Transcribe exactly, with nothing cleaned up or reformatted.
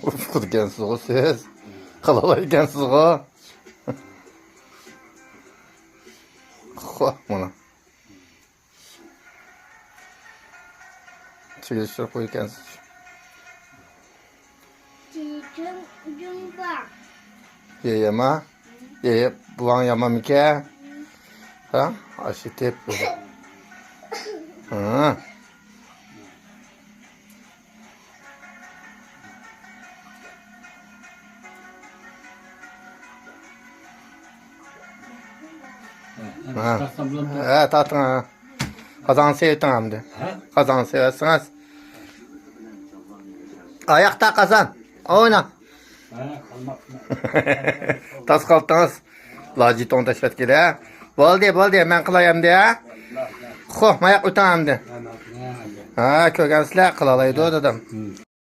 ئۇرۇپ قىلىدىكەنسىزغۇ سىز. قىلالايدىكەنسىزغۇ. خو، مانا. چىگىشتۈرۈپ قويىدىكەنسىز. يېيەما؟ يېيە، بوۋاڭ يامانمىكەن؟ ھە؟ ئاشۇ تېپ. ھە. ھە. ھە، تارتىڭ، ھە. قازاننى سېلىۋېتىڭ ئەمدى. ھە؟ قازاننى سېلىۋەتسىڭىز. ئاياقتا قازان. ئوينا. ھە، قالماقچى. تاس قالتىڭىز. لاجىتوڭ تاشلاتكىلى. بولدى، بولدى، مەن قىلاي ئەمدى، ھە؟ خو، ماياق ئۆتۈڭ ئەمدى. ھە، كۆرگەنسىلەر، قىلالايدۇ دېدىم.